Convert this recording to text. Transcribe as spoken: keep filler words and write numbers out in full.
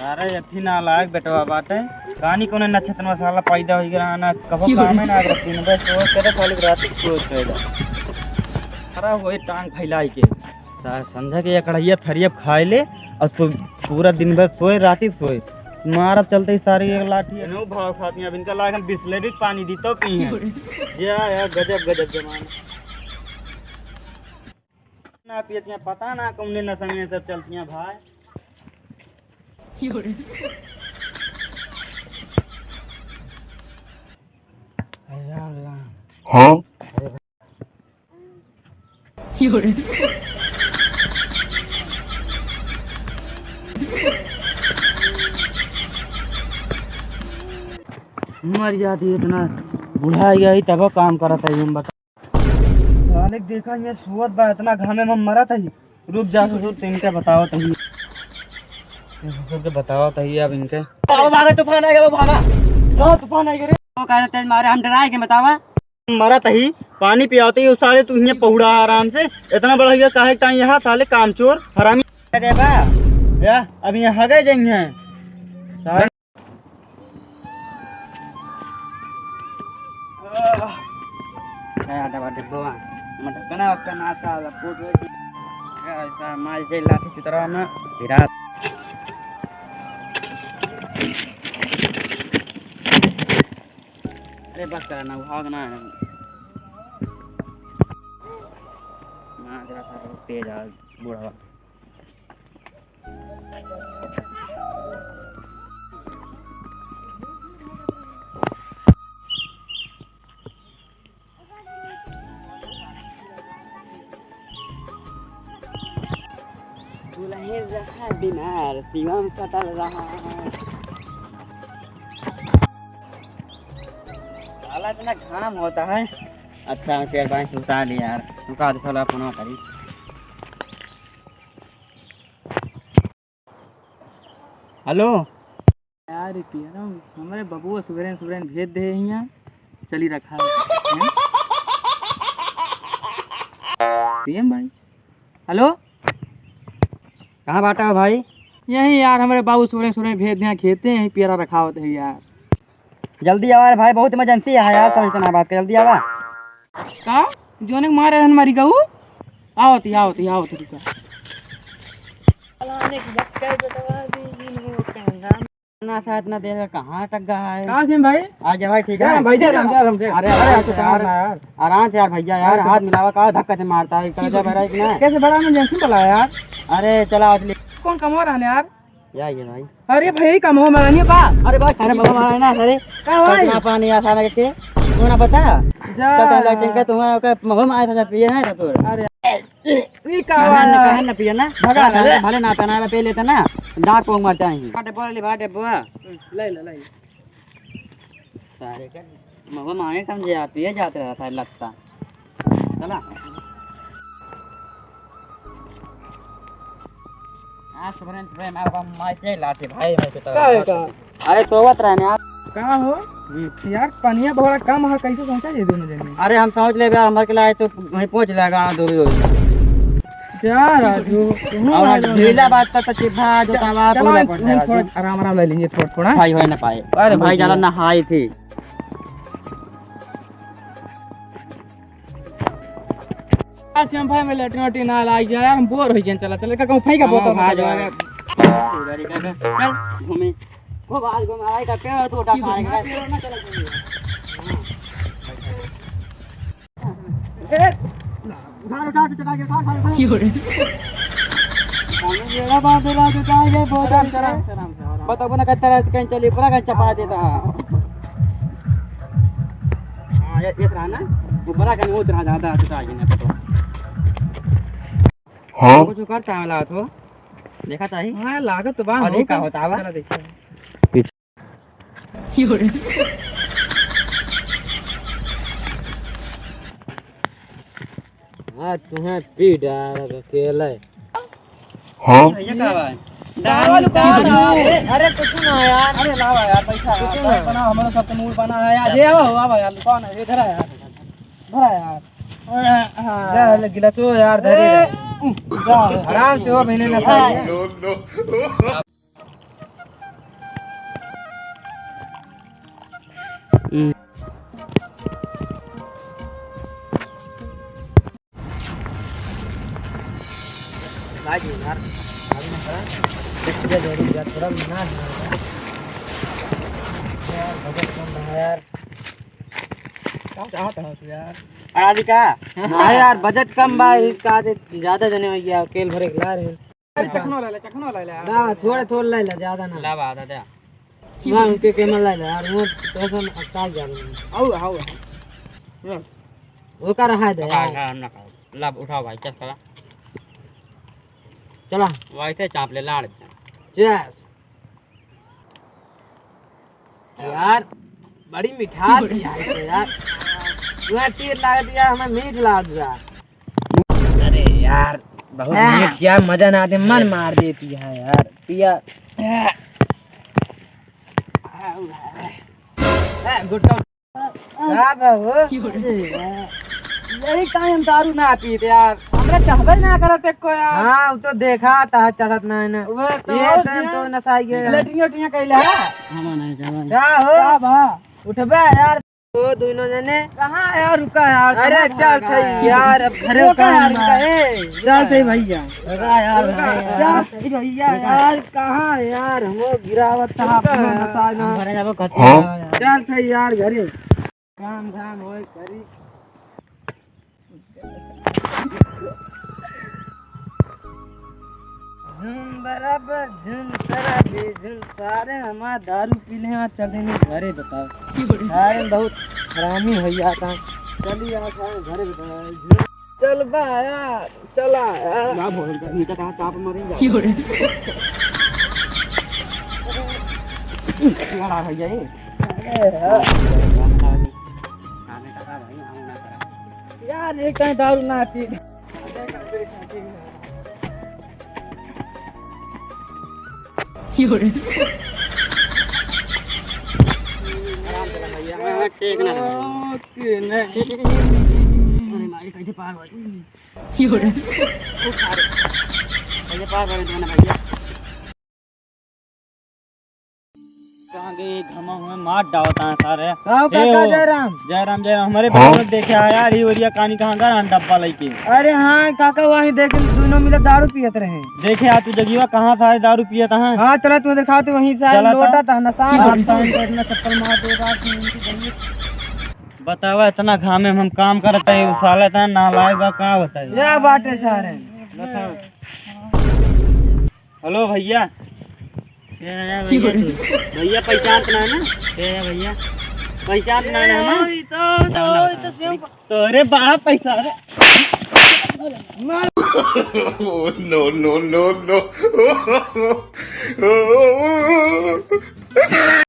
अरे, एक ही नालायक बेटवा बाटे। कानी कोने नक्षत्र में साला पैदा होई गया ना, कबो काम है ना, अगर दिन भर सोए करे, खाली रात को सोए करे। अरे, वही टांग फैलाई के। सा-, संझा के एक कढ़ैया थरिया खाए ले और सो-, पूरा दिन भर सोए, राती सोए। मारब चलते ही सारी एक लाठी। एनहु भाव खाती हैं, अब इनका लागन बिसलेरी पानी दी तो पी हैं। या, या, गजब, गजब जमाना। ना पियतियाँ, पता ना कौने नशा में सब चलतियाँ भाई। हे राम राम। हाँ? मर जाती, इतना बुढ़ा गया ही तब काम करत है, हम बता। साले के देखा, ये सोवत बा, इतना घामे में मरत है। रुक जा ससुर, तू इनके बतावत ही। ये ससुर के बतावत ही अब इनके। बाबा, भागे, तूफान आ गया, बाबा, भागा। कहाँ तूफान आ गया रे? वो कहा तेज मारे, हम डराए के बतावा। मरत ही, पानी पियावत ही, उस साले तू हियाँ पहुड़ा आराम से। इतना बड़ा हुआ काहे टाइम यहाँ, साले कामचोर, हरामी। अरे बा, या, अब यहाँ हगे जाइए। साले का दवा डिब्बा, मटकना ओकना साला फूट गई। ऐसा मार जे लाठी चुतरा में गिरा। अरे बस करा ना, उहाव ना है। ना, जरा सा तेज आ, बूढ़ा। दुलहिन रहा बीमार, शिवम सटल रहा। साला इतना घाम होता है। अच्छा, हम पेड़ बांस उतार लिया यार, रुका दे, साला अपना करी। हेलो। यार, ई पियरा, हमरे बबुआ सुबेरे सुबेरे भेज दे हियाँ, चली रखा है। हैं? पीएम भाई। हेलो। कहाँ बाटा हो भाई? यही यार, हमरे बाबू सुबेरे सुबेरे भेज दे हियाँ खेते, यहीं पियरा रखावत है यार। जल्दी आवा रे भाई, बहुत इमरजेंसी है यार, समझते ना बात का, जल्दी आवा। का? जोने के मारे रहन मारी गऊ? आवत ही, आवत ही, आवत ही, रुका। ना साथ ना देगा, कहाँ अटक गया है? का सिम भाई? आ जा भाई, ठीक है? जय राम भाई, जय राम, जय राम, जय राम। अरे, अरे, अरे, यार, यार। आराम से यार भैया, यार, अरे, हाथ मिलावा, का धक्का से मारता है, कलेजा भरा है कि ना? कैसे बड़ा इमरजेंसी बुलाया यार? अरे, चला, आज ले। कौन कमवा रहा है यार? या ये भाई। अरे भाई, का मुँह मारनी बा? अरे भाई, खाने मुँह मारना है, अरे। का भाई? कतना पानी आसान है के? तू ना बता। जा। तो कहला टिंका, तुम्हारा का मुँह मार था, पिए है तो तू। अरे। ई का कहन न, भाई? कहन न पिए ना। भगा ना भले, रे। भले ना तना पे लेता ना। दांत को मरता है। बाटे बोल ले, बाटे बुआ। ले ले, ले ले। सारे के महुआ मांगे समझे आप, ये जात रहा था लगता। चला। आज सुबह सुबह मैं आपका मार के लाते भाई, मैं तो का है का? अरे सोवत रहने आप। का हो? हम्म। यार, पनिया बड़ा कम है, कैसे पहुंचा ये दोनों जने? अरे हम समझ ले यार, हमारे के लाए तो वहीं पहुंच लेगा, दो दो। जा राजू, तुम और आज ढीला बात का तो चिढ़ा जो चल, तवा चलो, पूरा हम पड़ जाएगा थोड़ा जी। आराम, आराम ले लेंगे, थोड़ा, थोड़ा। भाई, होए ना पाए। अरे भाई, भाई, ज्यादा नहाई थी। आज हम भाई में लेटरिन वेटरिन ना लाई जा यार, हम बोर हो गए। चला, चला, का कहूँ, फेंका हाँ, बोतल हाँ, में जो चला। है। चल, घूमे। खूब आज घूमे, आई का पेड़ तो उठा खा रहे हैं। ए, उठा, उठा, उठा, उठा, उठा, उठा। क्यों रे? ये बात है, उठा, उठा, ये बहुत आराम से, आराम से, आराम से, आराम से। बताओ ना, कितना रात कहीं चली, पूरा कहीं चपा देता है। हाँ, ये, ये रहा ना, वो बड़ा कहीं वो रहा, ज्यादा उठा, ये ना पता। हाँ? कुछ करता है, लागत हो। देखा चाही? हाँ, लागत तो बा, और हो ये का का? होता है, बा? चला देखते हैं। आज तुम्हें पी डाल अकेले। हाँ? भैया का बा? दारू वालू का बा? अरे कुछ ना यार। अरे लावा यार, पैसा कुछ यार, ना। बना, हमारा सब तो मूड बना है यार। ये आओ, आओ यार, कौन है? इधर आ यार। इधर आ यार। हाँ। जा, ले गिलास हो यार, धरे ए, रहे। जा। आराम से हो, महीने ना खाइए। No, no। भाई जी यार, अभी ना करा। देख, दे दे, रुक जा, थोड़ा ना है यार। यार, बजट कम रहा यार। का चाहत है तू यार? राधिका? हाँ यार, बजट कम बा, इसका आज ज्यादा जने हो गया, तेल भरे के ला रहे। अरे चखनो ले ले, चखनो ले ले। ना, थोड़ा थोड़ा ले ले, ज्यादा ना। ला बा, दादा। वहाँ उनके केमल ले ले यार, वो पैसा में अटका जा रहे हैं। आऊ, आऊ। ये। वो का रहा है दे पका यार। खा, हम ना खाओ। ला, उठाओ भाई, चेक करा। चला। वैसे चाप ले, लाड़ दे। Cheers। यार, बड़ी मिठास है यार, तो यार। वह तीर लागत यार, हमें मीठ लागत यार। अरे यार, बहुत हाँ। मीठ यार, मजा ना आते, मन मार देती है यार। पिया। हाँ, गुटखा। का बा हो? अरे यार, यही काहे हम दारू ना पीते यार, हमरा चाहबे ना करत एको यार। हाँ, वो तो देखा था, चढ़त ना है ना। वो तो ये और time क्या? तो नशा ही गया। लेटरिन वेटरिन कैले है? हम नहीं जावे। का हो? का बा? उठबे यार, तो दोनों जने। कहाँ है यार, रुका यार, अरे कहाँ चल भागा सही है? यार, अब घरे वो का काम यार, बा। ए, चल सही भैया। रुका यार, रुका भाई यार। यार। चल सही भैया यार, कहाँ यार, हमो गिरावत था, रुका अपनो यार। नशा ना। हम घरे जाबो करते हाँ? हैं यार। चल सही यार, घरे। काम धाम होए करी। झुम बराबर, झुम शराबी, झुम सारे हमार दारू पी ले, यहाँ चल देने घरे, बताओ। सारे बहुत हरामी हो जाता। चलिए यहाँ सारे घरे, बताओ। झुम चल बा यार, चला यार। ना भोजन कर, नीचे कहाँ चाप मरेंगे? क्यों रे? लड़ा भैया ये। अरे यार। यार, ये कहीं दारू ना पी। आराम से भैया, हाँ, ठीक ना। ओके, नहीं। अरे माई, कैसे पार हो? कैसे पार हो भैया? कहाँ गए घमा हुआ मार डालता है सारे। आओ ए काका हो। जयराम। जयराम, जयराम। हमारे हाँ? बगल में देखे आया यार, ये ओरिया कानी कहाँ गया डब्बा लेके। अरे हाँ काका, वहीं देखे दोनों मिले दारू पियत रहे। देखे आ तू जगिवा कहाँ सारे दारू पियत हैं। हाँ चला तू देखा तू वहीं से चला लोटा था। था नशा। हाँ, तो इतना चप्पल मार दो रात में उनकी गली। बतावा इतना घामे में हम काम करते हैं, साला इतना नालायक बा, का बताई। क्या बात है सारे। बताओ। हेलो भैया। के है भैया तू? भैया पहचान तो ना है ना? के है भैया? पहचान तो ना है ना हमें? तो, तो, तो, तो, तो, तोरे बाप पैसा रे। No, no, no, no।